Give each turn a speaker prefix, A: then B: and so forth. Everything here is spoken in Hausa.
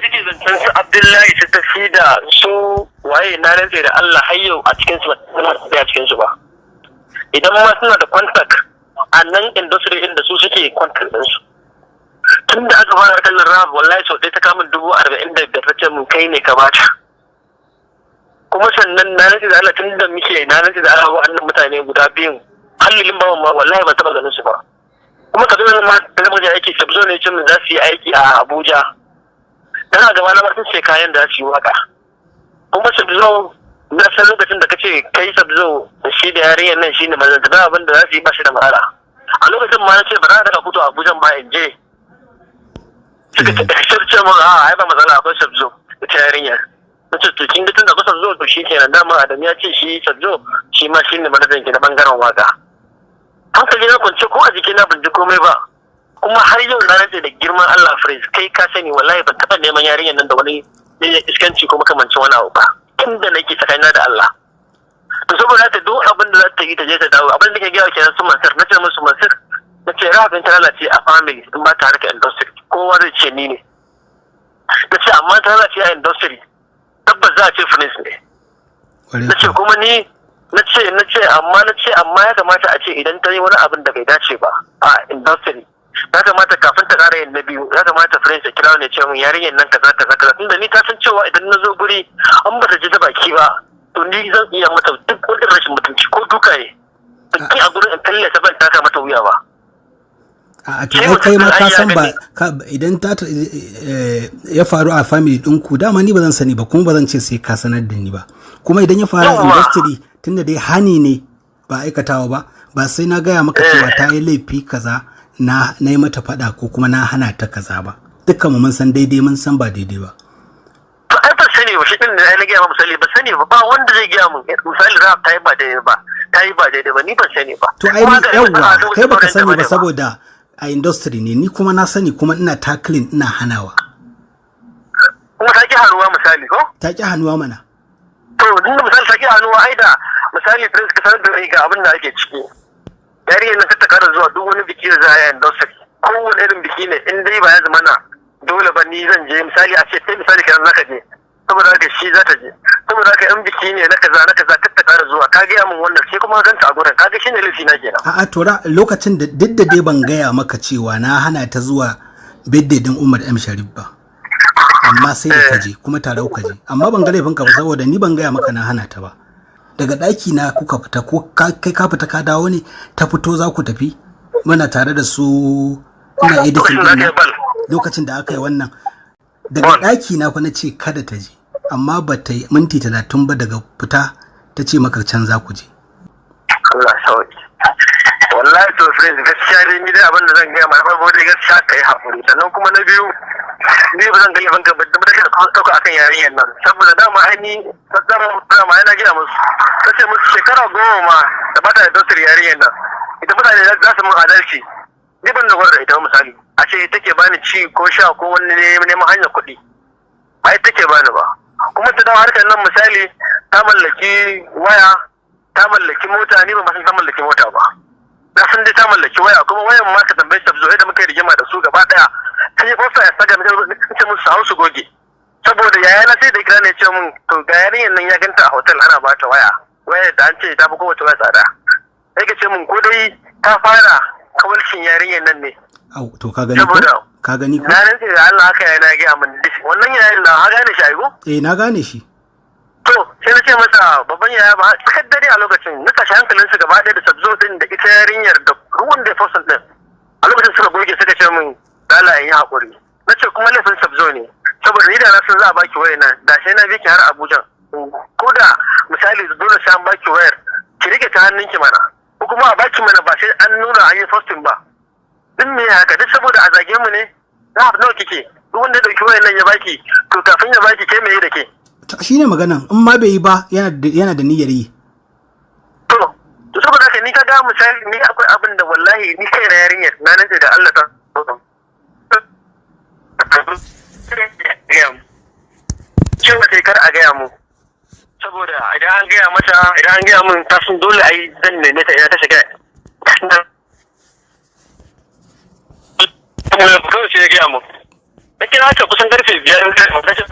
A: kake zancen su Abdullahi, su tafi da su waye, na rantse da Allah har yau a cikin su ba suna a cikin su ba. Idan ma suna da contact a nan industry inda su suke contact din su, tun da aka fara kallon rap, wallahi sau ɗaya ta kamun 45,000, ta ce mun kai ne ka bata. Kuma sannan na rantse da Allah, tun da muke, na rantse da Allah, wa'annan mutane guda biyun hallilin bawan ma wallahi ban taɓa ganin su ba. Kuma ka zo ma da zama aiki, Sabzo ne cin za su yi aiki a Abuja, dan a gaba na ma sun ce kayan da za su yi waka. Kuma Sabzo, na san lokacin da kace kai Sabzo da shi da yarinyar nan shine mazan da abin da za su yi ba shi da matsala. A lokacin ma na ce ba za a daga fito Abuja ma in je, suka ce mun a ai ba matsala, akwai Sabzo ita yarinyar. Na ce to kin ga tun da akwai Sabzo, to shi kenan. Dama Adam ya ce shi Sabzo shi ma shine manajan ki na bangaren waka. Hankali na kwance, ko a jikina ban ji komai ba. Kuma har yau na rantse da girman Allah, Prince, kai ka sani, wallahi ban taɓa neman yarinyar nan da wani iskanci ko makamancin wani abu ba tun da nake tsakanina da Allah. To saboda haka duk abin da za ta yi ta je ta dawo. Abin da ke gaya kenan su Mansur, na ce musu, Mansur, na ce Rahab ta lalace a family, in ba ta harka industry kowa zai ce ni ne. Na ce amma ta lalace a industry, tabbas za a ce Prince ne. Na ce kuma ni na ce amma na ce amma ya kamata a ce idan ta yi wani abin da bai dace ba a industry, ya kamata kafin ta kara yin na biyu, ya kamata Prince ya kira ne ce mun yarinyar nan kaza kaza kaza, tunda ni ta san cewa idan na zo guri an ba ta ji ta baki ba, to ni zan iya mata duk wani rashin mutunci ko duka ne ki a gurin in tallata, ban taka mata wuya ba.
B: A to ai kai ma ka san ba idan ta ya faru a family ɗinku, dama ni ba zan sani ba, kuma ba zan ce sai ka sanar da ni ba. Kuma idan ya faru a industry, tunda dai hani ne ba aikatawa ba, ba sai na gaya maka cewa ta yi laifi kaza na na yi mata faɗa ko kuma na hana ta kaza ba. Dukkan mu mun san daidai, mun san ba daidai ba.
A: To ai ban sani ba, shi din da na gaya ma misali ba sani ba, ba wanda zai gaya mun misali za ta yi ba daidai ba, ta yi ba daidai ba, ni ban sani ba.
B: To ai yawwa, kai baka sani ba saboda a industry ne, ni kuma na sani, kuma ina tackling, ina hanawa.
A: Kuma ta ki hannuwa misali ko?
B: Ta ki hannuwa mana.
A: To dinda misali ta ki hannuwa, ai da misali Prince ka sanar da ga abin da ake ciki, yarinyar nan ta kara zuwa duk wani biki da za a yi industry, kowane irin biki ne, in dai ba ya zama na dole ba ni zan je. Misali a ce sai misali kenan zaka je, saboda haka shi za ta je, saboda haka in biki ne na kaza na kaza kar ta kara zuwa. Ka gaya min wannan, sai kuma ganta a gurin, kaga shine laifi na kenan.
B: A'a, to lokacin da duk da dai ban gaya maka cewa na hana ta zuwa birthday din Umar M Sharif ba, amma sai da ka je kuma tare kuka je, amma ban ga laifinka ba saboda ni ban gaya maka na hana ta ba. Daga ɗaki na kuka fita, ko kai ka fita ka dawo ne ta fito za ku tafi, muna tare da su, ina editing din lokacin da aka yi wannan. Daga ɗaki na fa na ce kada ta je, amma ba ta yi minti 30 ba daga fita ta ce maka can za ku je.
A: Allah sauki. Wallahi to friend, gaskiya dai ni dai abin da zan gaya ma, na farko dai gaskiya ka yi haƙuri, sannan kuma na biyu ni ba zan ga laifin ka ba da ka ɗauka akan yarinyar nan, saboda dama ai ni dama yana gaya musu, ta ce musu shekara 10 ma da bata da dosir yarinyar nan, ita mutane za su mun adalci, ni ban da da ita. Misali a ce ita ke bani ci ko sha ko wani neman hanyar kuɗi, ba ita take bani ba. Kuma ta dawo harkar nan, misali ta mallaki waya, ta mallaki mota, ni ba ma san ta mallaki mota ba, na san dai ta mallaki waya. Kuma wayan ma ka tambayi Sabzo yadda muka yi rigima da su gaba daya, sai ya post a Instagram, ce musu su hau su goge, saboda yaya na sai da kira ne ce mun to ga yarinyar nan ya ganta a hotel ana ba ta waya, waya da an ce ta fi kowace waya tsada. Sai ka ce mun ko dai ta fara kawalcin yarinyar nan ne.
B: Au, to ka gani ko? Ka gani ko?
A: Na rantse da Allah haka yana gaya min wannan yayin na ha gane shi ai ko?
B: Eh, na gane shi.
A: To sai na ce masa babban yaya ba tsakar dare a lokacin na tashi hankalin su gaba ɗaya da Sabzo din da ita yarinyar da ruwan da ya din a lokacin suka goge, suka ce min dala in yi haƙuri. Na ce kuma laifin Sabzo ne, saboda ni da na san za a baki wayar nan da sai na bi ki har Abuja, ko da misali dole sai an baki wayar, ki rike ta hannunki mana, ko kuma a baki mana ba sai an nuna an yi posting ba. Duk me haka? Duk saboda a zage mu ne. Na nawa kike, duk wanda ya dauki wayar nan ya baki, to kafin ya baki ke me da ke?
B: Shi ne maganan, in ma bai yi ba yana da niyyar yi.
A: To saboda haka ni ka ga misali ni akwai abin da wallahi ni kai na yarinyar na nan da Allah ta cewa sai kar a gaya mu, saboda idan an gaya mata, idan an gaya mun, ta sun dole ai zan neme ta ina ta shiga. Kawai sai ya gaya mun, nake kira ta kusan karfe 5, na ce